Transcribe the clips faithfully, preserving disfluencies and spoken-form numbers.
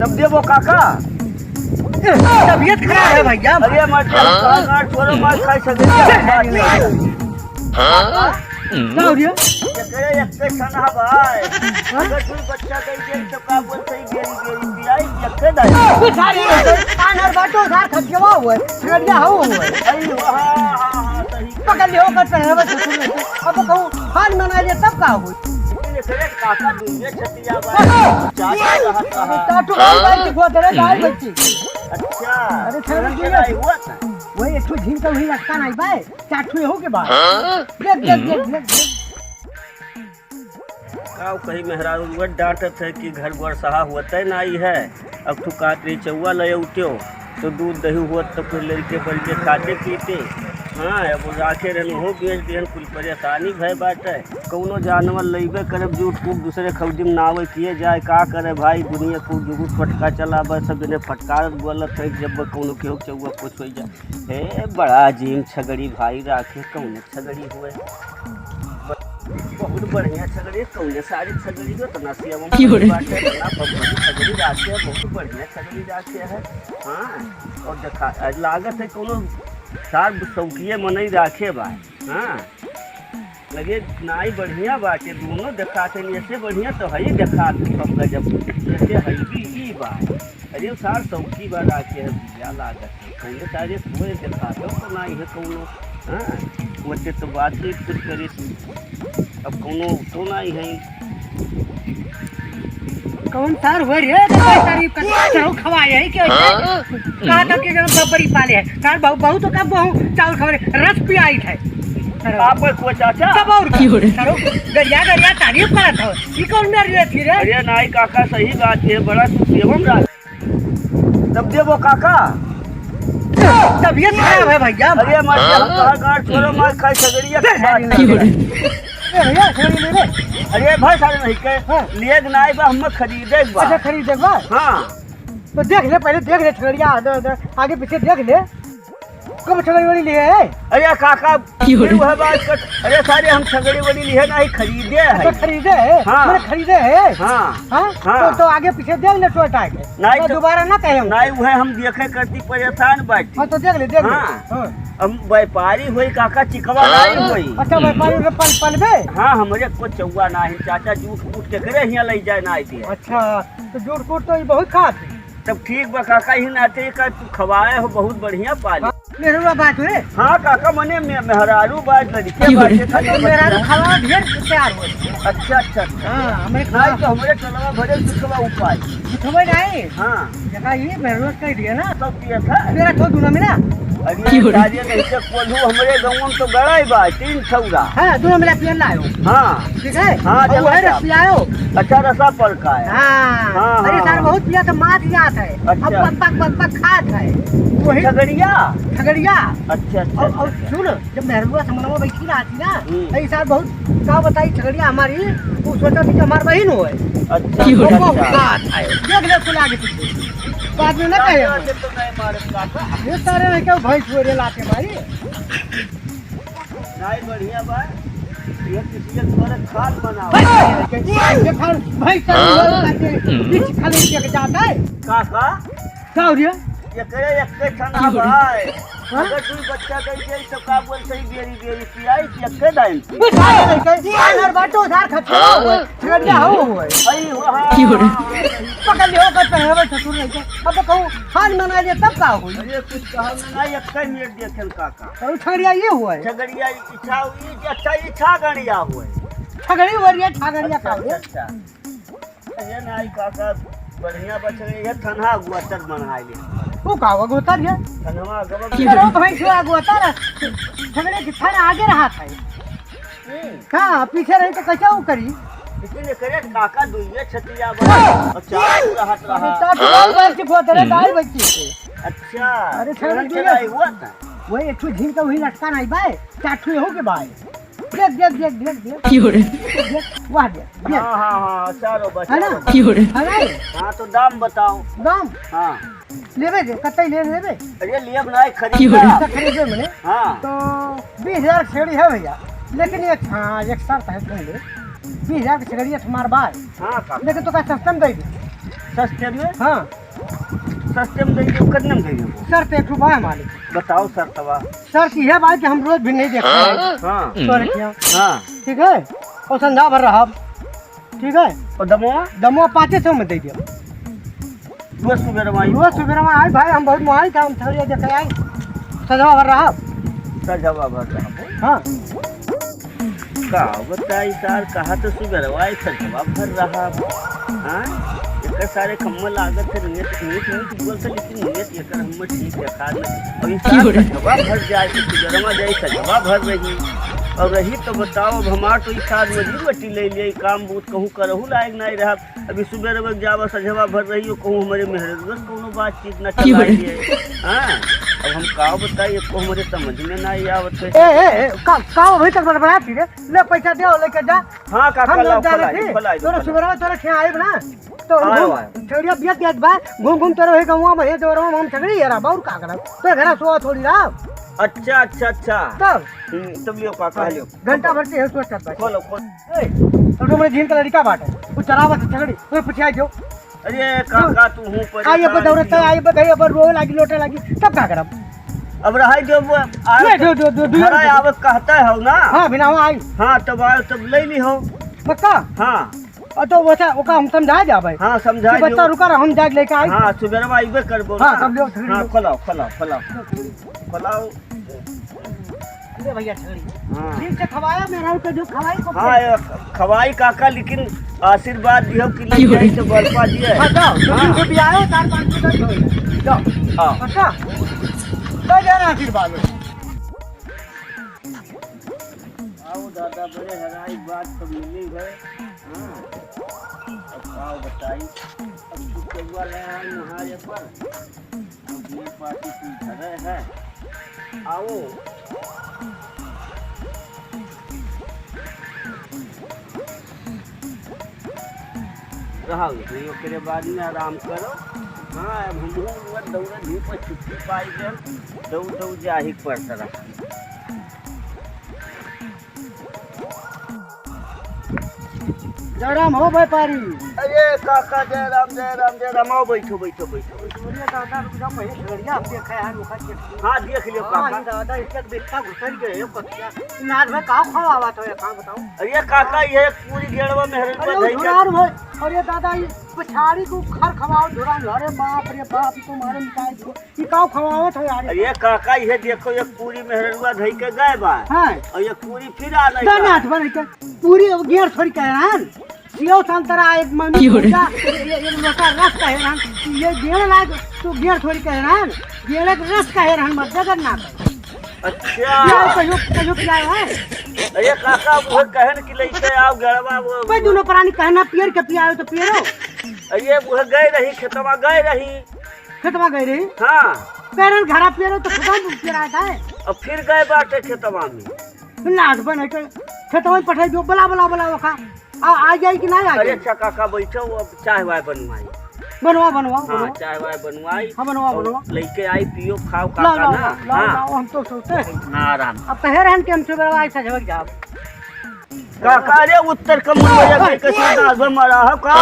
तब देबो काका। ए, तबियत खराब है भैया। अरे मत दे, हाँ? काका, छोड़ो, मत खाई सके। चल, चल, चल। हाँ? का हो गया? एकरे एक के सना भाई। हाँ? अगर तू बच्चा कहीं दे तो का बोलते ही बेरी बेरी पियाई, एक के दाई। कुछ सारे आनर बाटो, सार खटियावा हुआ है, छगड़िया हो हुआ है। अरे वाह, हाँ, हाँ, हाँ, सही। पकड़ लियो, कर पहले बस। अब कहूँ, हाल मना ले, तब का हो? लेकिन एकरे काका दुनिया छतिया बा। चाचा रहत रहा। चाटू भाई, भाई, दिखवा दे रे, गाय बच्ची। अच्छा। अरे, छगड़ी छगड़ी के के गाय हुआ था? वही एक ठो झील का वही लटका नहीं बा, चाटू हो के बा। हाँ? देख, देख, देख, देख, देख। का कही मेहरारू, वह डांटत है कि घर बरसहा होते नाई है। अब तू काट रही चौवा ले उठ्यो, तो दूध दही हुआ तो कुछ लड़के बन के खाते पीते। हाँ, अब राखे रहन, हो बेच दिहन, कुल परेशानी भय बाटे। कौनो जानवर लइबे करब, जूट फूट दूसरे खौदी में नावे किए जाए, का करे भाई, दुनिया को जुगुत फटका चला बस, सब जने फटकार बोलत है, जब कौनो केहू चौवा कुछ हो जाए। ए, बड़ा अजीम छगड़ी भाई राखे, कौने छगड़ी हुए? बहुत बढ़िया छगड़ी, कौने सारी छगड़ी हो, इतना सेवा की हो रे? बात है, इतना बबली छगड़ी राखे है, बहुत बढ़िया छगड़ी राखे है। हाँ, और देखा, लागत है कौनो सार शौकिये मनई राखे बा। हाँ, लगे नाई बढ़िया बाटे, दोनों देखात हैं, ऐसे बढ़िया तो है ही देखात है, सब गजब, जैसे है भी ई बा। अरे सार सौकी बा राखे है, भैया लागत है, कौनो सारे कोई देखात हो तो नाई है कौनो, हाँ, वैसे तो बात ही कुछ करे तू, अब कौनो तो नाई है। कौन सार हुए रे, तो कोई तारीफ कर, चढ़ो खवाए है क्या? हाँ? कहा था कि जब बबरी पाले है, सार बहु-, बहुत तो कब बहु चावल खवाए, रस पियाई है। आप कोई चाचा? तब और की हो रे? करो, गरिया गरिया तारीफ करत हो। ई कौन मेर रे थी रे? अरे नाई काका, सही बात है, बड़ा सेवम राज। तब देबो काका। तबियत खराब है भैया। अरे मत जाओ, कहा गांठ छोड़ो, मार खाई छगड़िया के साथ। की हो रे? ए भैया, छगड़ी ले ले। अरे भाई, सारे नहीं के। हाँ। लेग नाई बा, हम खरीदे बा। अच्छा, खरीदे बा? हाँ। तो देख ले, पहले देख ले छगड़िया, आगे, आगे, आगे पीछे देख ले। कब छगड़ी वड़ी लिए है? अरे काका, की हो रे? फिर वह बात कर, अरे सारे हम छगड़ी वड़ी लिए नहीं, खरीदे है। अच्छा, खरीदे है? हाँ। मैंने खरीदे है? हाँ। हाँ? हाँ। तो, तो आगे पीछे देख ले छोटा के। नहीं तो तो दोबारा ना कहे हम। नहीं, वह हम देखे करती परेशान बाटी। हाँ, तो देख ले, देख ले। हाँ। हाँ। हम व्यापारी होई काका, चिकवा नहीं होई। अच्छा, व्यापारी के पल, पल बे? हाँ, हमरे को चौवा नहीं, चाचा जूठ कूट के करे हियाँ ले जाए ना दे। अच्छा, तो जूठ कूट तो ये बहुत खात है। तब ठीक बा काका, ही नाते का तू खवाए हो, बहुत बढ़िया पाले। हाँ, मेहरुआ बात हो रे। हाँ काका, मने मे-, मेहरारू बात लड़के की हो रे? बात है, खाली तो मेहरारू बच्चा। खवा ढेर तैयार हो। अच्छा, अच्छा, अच्छा। हाँ, हमरे नहीं खवा। तो हमरे चलवा भरे दुखवा उपाय। दुखवा नहीं। हाँ। जगह ये मेहरुआ कह दिया ना। सब पिया था। मेरा तो दूना मिला। अरे की हो रे? सारे नहीं से कोल्हू हमरे गाँव में तो गड़ा ही बा, तीन ठौरा। हाँ, दूना मिला पिया लायो। हाँ। ठीक है? हाँ, और जमा वह जाओ। रस पियाओ। अच्छा, रसा पड़ का है। हाँ। हाँ, अरे हाँ, सार, हाँ। बहुत पिया तो मार जात है। अच्छा। अब पक पक पक पक खात है। वही छगड़िया? छगड़िया। अच्छा, अच्छा, और, और अच्छा। सुन, जब मेहरुआ समनवा बैठी रहती ना, हम्म। तो ई सार बहुत, का बताई, छगड़िया हमारी, वो सोचा थी कि हमार बहिन होए। अच्छा, की हो? अच्छा, बहुत अच्छा। खात है। देख ले, सुन आगे पीछे। बाद में ना कहे। अच्छा, अच्छा, तो नहीं मारे काका। ये सारे में क्या भैंस छोड़े लाते भाई? नाई बढ़िया बा। ये किसी के द्वारा खाल बनाओ। भाई, भाई, भाई, भाई, भाई, सारे लोग लाके बीच खाली लेके जाता है। का, का? का हो गया? एकरे एक के ठन की हो रही? भाई। हाँ? अगर तू बच्चा दे दे तो का बोलते ही बेरी बेरी पियाई कि एक के दाइन पी? कुछ सारे नहीं कहे, सारे बाटो उधार खर्चा हुआ है। छगड़िया हो हुआ है। अई हो, हाँ, की हो रही? हाँ, हाँ, हाँ। पकड़ लियो, कर पहले ससुर नहीं तो। अब कहूँ हाल मना लिया तब का होई? अरे कुछ कहा ना, एक के मिनट देखें काका। तो छगड़िया ये हुआ है। छगड़िया इच्छा, ई अच्छा, ई छागड़िया हुए। छगड़ी वरिया, छागड़िया अच्छा, का हुए? अच्छा, अच्छा। ये नाई काका, बढ़िया बछड़े, ये थनहा अगुआतर बनाए ले। वो का अगुआतर है? थनहा अगुआतर। चलो भाई, जो अगुआतर है, छगड़ी की थन आगे रहा था। हम्म। हाँ, पीछे रही तो कैसे वो करी? लेकिन एकरे काका दुइये छतिया बा, और चार रहत रहा। चार बार से गोदरे हम्म। दाई बच्ची से। अच्छा, अरे, छगड़ी दुइये। चलाई हुआ था। वही एक ठो झील का वही लटका नहीं बाय, चार ठो हो के बाय। देख, देख, देख, देख, देख। की हो रे? देख, वाह, देख, देख। हाँ, हाँ, हाँ, चारों बस, है ना? चारों बस। की हो रे? है ना? हाँ, तो दाम बताओ। दाम? हाँ। लेबे दे, कतई ले लेबे? अरे, लेब ना, की हो रे? खरीदा। तो खरीदे मने। हाँ। तो बीस हजार छेड़ी है भैया, लेकिन एक, हाँ, एक शर्त है, सुन ले। बीस हजार की छेड़ी है तुम्हार बाय। हाँ, का? लेकिन तो का सस्ता में दे दे। सस्ते में? हाँ। सस्ते में दे दो, कितने में दे दो? शर्त एक ठो बा मालिक। बताओ शर्तवा। शर्त यह बा कि हम रोज भी नहीं देखते हैं। हाँ। तोरे क्या? हाँ। ठीक है? और संझा भर रहा। ठीक है? और दमवा? दमवा पाँचे सौ में दे दियो। रोज सुबेरवा आई? रोज सुबेरवा आई भाई, हम बहुत मोहाई था, हम छगड़िया देखे आई। सजवा भर रहा। सजवा भर रहा। हाँ। का बताई सार, कहा तो सुबेरवा आई, सजवा भर रहा। हाँ? एकर सारे कम्मा लागत है, नीत, नीत, नीत बोलते, लेकिन नीत एकर हम ठीक देखा नहीं। अब ई सार सजवा भर जाए, तो सुबेरवा जाए, सजवा भर रही। और रही तो बताओ, अब हमार तो ई सार मजूर बटी ले लिए, काम बहुत कहूँ करहु लायक नहीं रहा। अभी सुबेर वक्त जावा सझवा भर रही हो, कहूँ हमरे मेहररुआ से कौनो बातचीत न चला लिए। हाँ, अब हम का बताई, एको हमरे समझ में ना आवत है। ए, ए, ए, का, का अभी तक बड़बड़ाती रे? ले पैसा दे, लेके जा। हाँ, काका, हम लाओ, जाने खोलाई, थी। खोलाई, तोरा खोलाई। सुबेरवा तोरा खें आइब ना, तो आयो, घूम, आयो। छेड़िया बियत जात बा, घूम घूम तोरा वही गौवा में, हे जोरवा में हम छगड़ी यार, और का करब? तो घरा सोवा थोड़ी रहा। अच्छा, अच्छा, अच्छा। तब? हम्म, तब लियो काका, लियो। घंटा भर से यही सोचत बा। खोलो, खोलो। ए, तो हमरे झीन का लड़का बाटे, वो चरावत है छगड़ी, वो पुछिया जो। अरे काका, तू हूँ परेशान आई बताओ रे, तै आई बताई, अब रोए लागी, लोटे लागी, तब का करब? अब रहाई जो वो आ-, नहीं, दो, दो, दो, दो, घरा दो। आवत कहता है ना? हाँ, बिना वो आई। हाँ, तब आयो, तब ले ली हो। पक्का? हाँ। और तो वैसा ओका हम समझा जाबे। हाँ, समझा कि बच्चा दियो। रुका रहो, हम जाके लेके आई। हाँ, सुबेरवा आइबे करबो हाँ, ना। तब लियो, छगड़ी हाँ, लियो। खोलाओ, खोलाओ, खोलाओ। खोलाओ। ले भैया छगड़ी। हाँ। ठीक से खवाया मेहरारू के जो खवाई को हाँ, ये खवाई काका, लेकिन आशीर्वाद दियो कि ले जाई तो बरपा दिए। हाँ, जाओ, दो हाँ। तीन ठो भी आयो, चार पाँच ठो दे दो। जाओ। हाँ। अच्छा? दे देना आशीर्वाद। आओ दादा, बड़े हराई बात तो मिली है। हाँ। अब का बताई? अब कुछ चौवा ले आए नहाए पर। अब ये पार्टी तू धरे है। आओ। रहा नहीं, ओकरे बाद में आराम करो। हाँ, अब हमहू लोग दौड़े धूप पर छुट्टी पाई गए, दौड़ दौड़ जाही के पड़ता रहा। जय राम हो व्यापारी। अरे काका, जय राम, जय राम, जय राम। आओ, बैठो, बैठो, बैठो, बैठो। अरे दादा, रुक जाओ, पहले भेड़िया हम देखे हैं, रुका के। हाँ, देख लियो हाँ, काका। ये दादा, इसके बेटा घुसर गए हो कथिया। नाथ में का खवावा तो ये काम बताओ। अरे काका, ये पूरी गेड़वा में हरे अरे, वो धई के धुरान भाई, अरे दादा, ये पछाड़ी को खर खवाओ धुरान। अरे बाप रे बाप, ये तो मारे मिटाई दो। ई का खवावत है यार? अरे काका, ये देखो, एक पूरी मेहररुआ धई के गए बा। हाँ। और एक पूरी फिर आ नहीं दो बा। नाथ बन के पूरी अब गेर थोड़ी कह रहा है। सियो संतरा एक मम्मी की हो रे? पूजा, ये, ये, ये लोटा रस कहे रहन, ये गेर लाग, तू गेर थोड़ी कहे रहन, गेर के रस कहे रहन, मत जगन्नाथ। अच्छा। पियाओ, कहियो, कहियो पियाओ है। अरे काका, वो कहन की लइके आओ गड़वा वो। भाई, दोनों प्राणी कहना पियर के पियाओ तो पियरो। अरे वो गए रही, खेतवा गए रही। खेतवा गए रही? हाँ। पैरन घरा पियरो तो खेतवा में पियरा था। अब फिर गए बाटे खेतवा में। नाथ बन है के खेतवा में पठाई दो, बुला, बुला, बुला, वो खा। आ, आ जाई कि ना आ अरे जाई? अच्छा काका, बैठो, अब चाय वाय बनवाई। बनवा, बनवा, हाँ, बनवा। चाय वाय बनवाई। हाँ, बनवा, और बनवा। लइके आई, पियो, खाओ, लाओ, काका लाओ, ना। लाओ, हाँ। लाओ, हम तो सोते हैं। हाँ, आराम। अब कहे रहन कि हम सुबह आई, सजवक जाओ। काका, अरे उत्तर का मुंह में ओए, के ओए। नाच में मरा हो का?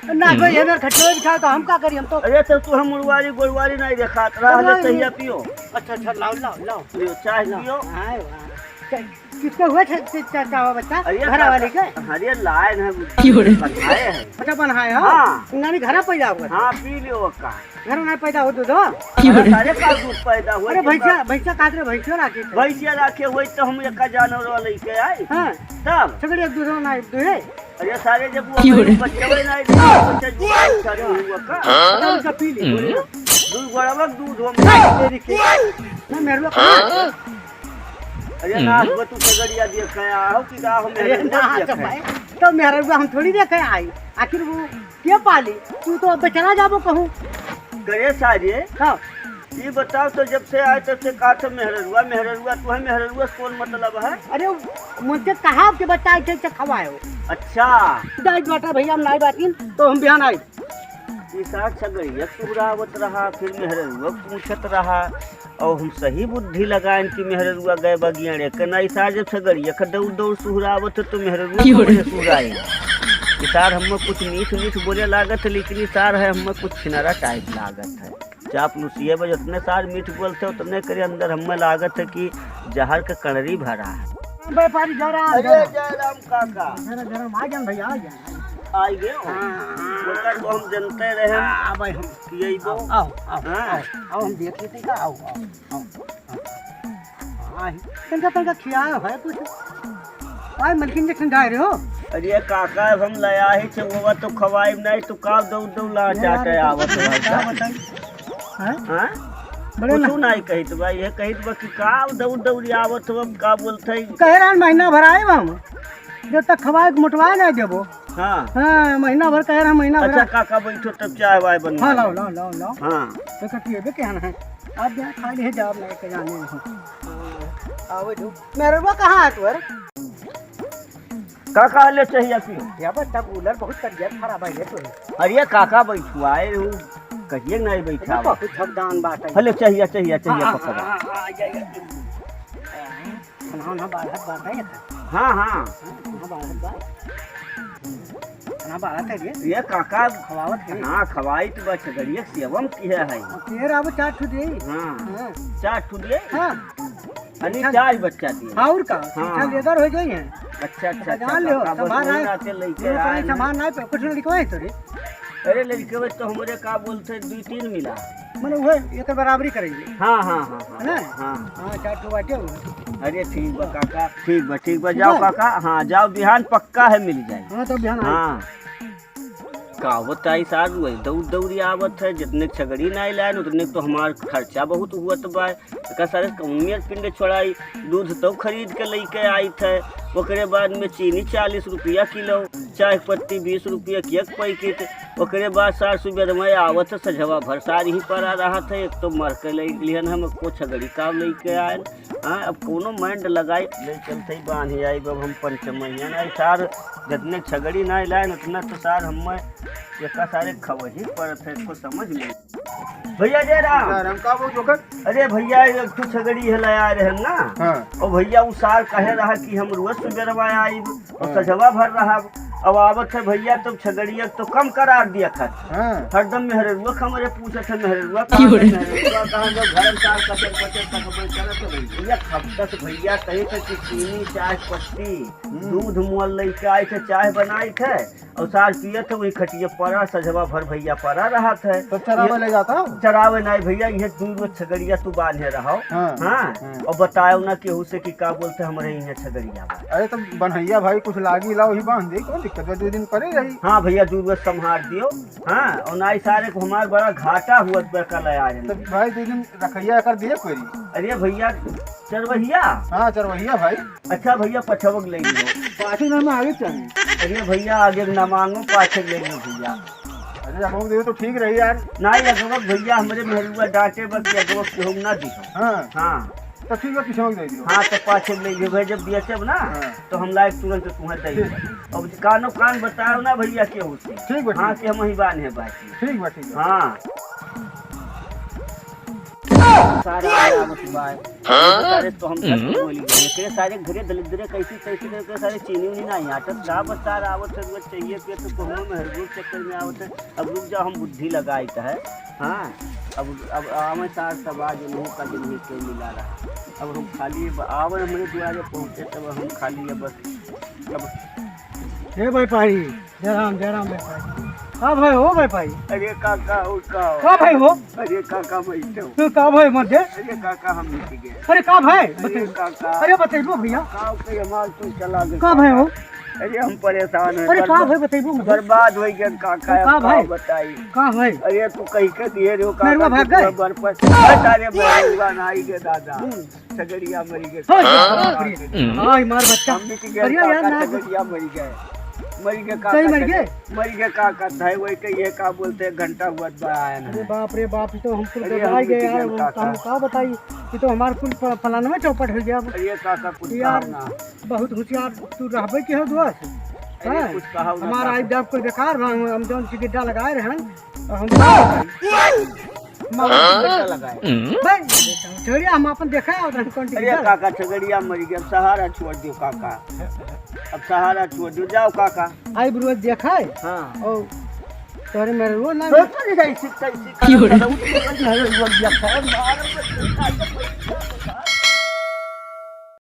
नाच में ये मेरे खटवे बिछाओ तो हम का करी, हम तो अरे तो तू हम मुड़वारी गोड़वारी नहीं देखात रहा, ले गोड़वारी। सहिया पियो। अच्छा, अच्छा, लाओ, लाओ, लाओ। पियो, चाय लाओ। पियो। हाँ, हाँ। किसके हुए थे, थे, थे, थे, बच्चा? अरे घरा वाले के? अरे लाए हैं, क्यों रे? बनाए हैं। अच्छा, बनाए हो? हाँ। नानी घरा पैदा हुआ? हाँ, पी लियो का। घर में पैदा हो दूध हो? क्यों रे? अरे, सारे का दूध पैदा हुआ अरे, के भैंसिया, बाद? भैंसिया काट रहे, भैंसिया राखे थे। भैंसिया राखे हुए तो हम एक जानवर वाले के आए। हाँ। तब? सगळे एक दूध ना, एक दूध है। अरे, सारे जब वो क्यों रे? बच्चे हुए ना, एक बच्चे जो सारे हुआ का? हाँ। तब उसका पी ली। हम्म। दूध गोड़वा दूध हम तेरी के। ना, मेरे को हाँ। अरे हम्म। ना, वो तू सगड़िया देख के आया हो कि का हम अरे मेहररुआ ना, देख तो के? भाई, तो मेहररुआ हम थोड़ी देख के आई। आखिर वो के पाली? तू तो अब चला जाबो कहूँ। करे सारे, हाँ। ये बताओ तो जब से आए तब से कहा था मेहररुआ, मेहररुआ, तू है मेहररुआ से कौन मतलब है? अरे, मुझसे कहा कि बच्चा ऐसे ऐसे खवाए हो। अच्छा। दाई बेटा भैया हम नाई बातिन, तो हम बिहान आई। ई सार सगरिया सुहरावत रहा, फिर मेहररुआ पूछत रहा, और हम सही बुद्धि लगाएन कि मेहररुआ गए बगियाड़े के ना, ई सार जब सगरिया के दौड़ दौड़ सुहरावत है, तो मेहररुआ की हो रे? कमरे सुहराए। कि सार हमें कुछ मीठ मीठ बोले लागत है, लेकिन ये सार है हमें कुछ छिनरा टाइप लागत है। चापलूसिए बस, जितने सार मीठ बोलते हैं, उतने करे अंदर हमें लागत है कि जहर के कणरी भरा है। व्यापारी जयराम, अरे जयराम। जयराम काका। जरा, जरा, आ जान भैया, आ जान। आ गए हो? हाँ। ओकर तो हम जनते रहे। हाँ, अब हम कि यही बो। आओ, आओ, हाँ। आओ, आओ, हम देख लेते का, आओ, आओ, आओ, आओ। हाँ, तनका, तनका खियाओ है कुछ। आय मलकिन के ठंडाए रहे हो? अरे काका, हम लया ही छे, वो तो खवाई नहीं, तो का दौड़ दौड़ ला यार, चाटे आवत है का भाई। बताई? हाँ? हाँ? बड़े कुछ ना नहीं कहित बा, ये कहित बा कि का दौड़ दौड़ आवत हो, अब का बोलते हैं? कहे रहे महीना भर आए हम, जब तक खवाए के मोटवाए नहीं देबो। हाँ। हाँ, महीना भर कहे रहे, महीना भर। अच्छा काका, बैठो तब चाय वाय बनवा हाँ, लाओ, लो। लाओ, लाओ, लाओ। हाँ। तो कटिए बे कहना है। आप जा खा लिए, जाब नहीं के जाने नहीं। हाँ, आवे दो। मेहररुआ कहाँ है तोर? काका ले चाहिए पियो। या बच्चा कूलर बहुत तबियत खराब है ये तो। अरे काका बैठुआए हूँ, कहिए नहीं बैठा। बहुत थकदान बात है। हले चाहिए, चाहिए, चाहिए हाँ, पकड़ा। हाँ, हाँ, हाँ, आ जाइए। खाना वाना बाढ़त बात है। हाँ, हाँ। हाँ, खाना बाढ़त बात। खाना बाढ़त है ये। ये काका खवावत है। हाँ, खवाई तो बस छगड़िया सेवम की है, है। तेरा अब चार ठो दे। हाँ। हाँ। चार ठो दे? हाँ। अरे अच्छा। चार बच्चा दिए। हाँ, और का? हाँ। अच्छा, लेदर हो जाई है। अच्छा, अच्छा, अच्छा, जान लो, काका, बस संभाल वही रहा है। राते लेके दोनों तरह आए हैं। संभाल ना, तो कुछ ना लिखवाए तो रे। अरे लड़के बस तो हमरे का बोलते हैं, दो तीन मिला। मतलब वो एक बराबरी करेंगे। हाँ, हाँ, हाँ, हाँ, है ना? हाँ। हाँ, चार ठो बाटे हुए। अरे ठीक बा काका, ठीक बा, ठीक बा, जाओ बस। काका, हाँ, जाओ, बिहान पक्का है, मिल जाए। हाँ, तो बिहान आए। हाँ। का बताई सार, वही दौड़ दौड़ी आवत है, जितने छगड़ी नाई लाइन, उतने तो हमार खर्चा बहुत हुअत बा। एका सारे कौन मेर पिंड छोड़ाई, दूध तो खरीद के लेके आइत है, ओकरे बाद में चीनी चालीस रुपया किलो, चाय पत्ती बीस रुपया के एक पैकेट, ओकरे बाद सार सुबेर में आवत है, सझवा भर सार ही परा रहत है, एक तो मर के ले लिहन हम, को छगड़ी का लेके आयन। हाँ, अब कोनो mind लगाई, ले चलते ही बांधे आई, अब हम पंच महीना नहीं सार, जितने छगड़ी ना लाइन, उतना तो सार हम एका सारे खवही पड़त है, इसको समझ में। भैया जय राम। जय राम, का बोल जोकर? अरे भैया, एक ठो छगड़ी है, ले आए रहे ना। हाँ। और भैया, उ सार कहे रहा कि हम रोज सुबेरवा आइब, और हाँ। सझवा भर रहा। अब आवत है भैया, तब छगड़िया तो कम करार दिया खात। हाँ। हरदम मेहररुआ हमरे पूछत है, मेहररुआ कहाँ गए, मेहररुआ कहाँ गए, घर में सार कचर कचर तक बैठ करत है भैया। खपत भैया कहे थे कि चीनी, चाय पत्ती, हम्म। दूध मोल लेके आए थे, चाय बनाए थे, और सार पियत है, वही खटिया परा, सझवा भर भैया परा रहत है। तो चरावे ये ले जाता हो? चरावे नहीं भैया, ये दू रोज छगड़िया तू बांधे रहो। हाँ, हाँ, हाँ। और बताओ ना केहू से कि का बोलते हमरे यहाँ छगड़िया बा। अरे तो बनैया भाई कुछ लागी लाओ ही बांध दे, कौन दिक्कत है, दो दिन परे रही। हाँ भैया, दू रोज संभार दियो। हाँ, और ना ही सारे को हमार बड़ा घाटा हुआ बड़का लया है। तो भाई दो दिन रखैया कर दिए कोई। अरे भैया, चरवहिया? हाँ, चरवहिया भाई। अच्छा भैया, पछवक ले लियो। पाछे ना में आगे चाहिए। अरे भैया, आगे ना मांगो, पाछे ले लियो भैया। अरे, अगवक दे तो ठीक रही यार। नहीं, अगवक भैया, हमरे मेहरुआ डांटे बा कि अगवक के हम ना दिहो। हाँ। हाँ। तो ठीक बा, पछवक दे दियो। हाँ, तो पाछे ले लियो भाई, जब बेचब ना, हाँ। तो हम लाइव तुरंत तुम्हें दे ठीक। देब। अब कानो कान बताओ ना भैया, केहू से। ठीक बा, हाँ, ठीक। कि हम वही बांधे बाकी। ठीक बा, ठीक बा। हाँ। सारा आया बस बाय। हाँ? सारे तो हम सब हम्म। बोली गए। तेरे सारे घरे दलिद्रे कैसी, कैसी करके सारे चीनी उनी ना आटत। का बस सारा आवत है, वो चाहिए पिए तो कहूँ में हर चक्कर में आवत है। अब रुक जाओ, हम बुद्धि लगाइत है। हाँ, अब, अब आवे सार तब आज उन्हों का दिन ही के मिला रहा। अब हम खाली, अब आवे हमरे दुआरे पहुँचे तब हम खाली अब, अब हे भाई पाही, जय राम, जय राम भाई पाही। का भाई हो भाई पाही? अरे काका, हो का हो? का भाई हो? अरे काका, बैठो। तू का भाई मर गए? अरे काका, हम मिट गए। अरे का भाई? अरे बताइए। काका। अरे बताइबो भैया। का के हमार तू चला गए का भाई हो? अरे हम परेशान हैं। अरे का बर्बाद, भाई बताइबो मुझे? बर्बाद हो गए काका, का अब का भाई? बताई? का भाई? अरे तू कहीं के दिए रे हो काका, मेरुआ भाग गए? बर्बाद। अरे मेरुआ ना आई गए दादा। हम्म। छगड़िया मरी गए। हाँ, हाँ? बाप रे। हाँ, हमार बच्चा। हम भी तो गए बढ़िया यार, काका, ना छगड़िया मरी गए। मरी गए काका, सही मरी गए? छगड़िया मरी गए काका, था वही के ये का बोलते हैं, घंटा हुआ बा आया ना। अरे बाप रे बाप, ये तो हम कुल अरे, घबराई हम गए भी यार, गए हम काका। हम का बताई, ये तो हमार कुल प-, फलानवे चौपट हो गया अब। अरे काका, कुछ यार, कहो ना। बहुत होशियार तू रहबे के हो दोस्त। अरे हाँ? कुछ कहो ना हमारा काका। आई जब कोई बेकार बा, हम, हम जौन टिकट लगाए रहे हैं, और हम मामा के बेटा लगा है। भाई, छोड़िए, हम अपन देखा है उधर कौन अरे टिकट। काका, छगड़िया मर गया, अब सहारा छोड़ दियो काका, अब सहारा छोड़ दियो, जाओ काका। आई ब्रो देखा है। हाँ। ओ, तोरे मेरे वो ना तो तो नहीं जाई सिकता, सिकता। क्यों रे?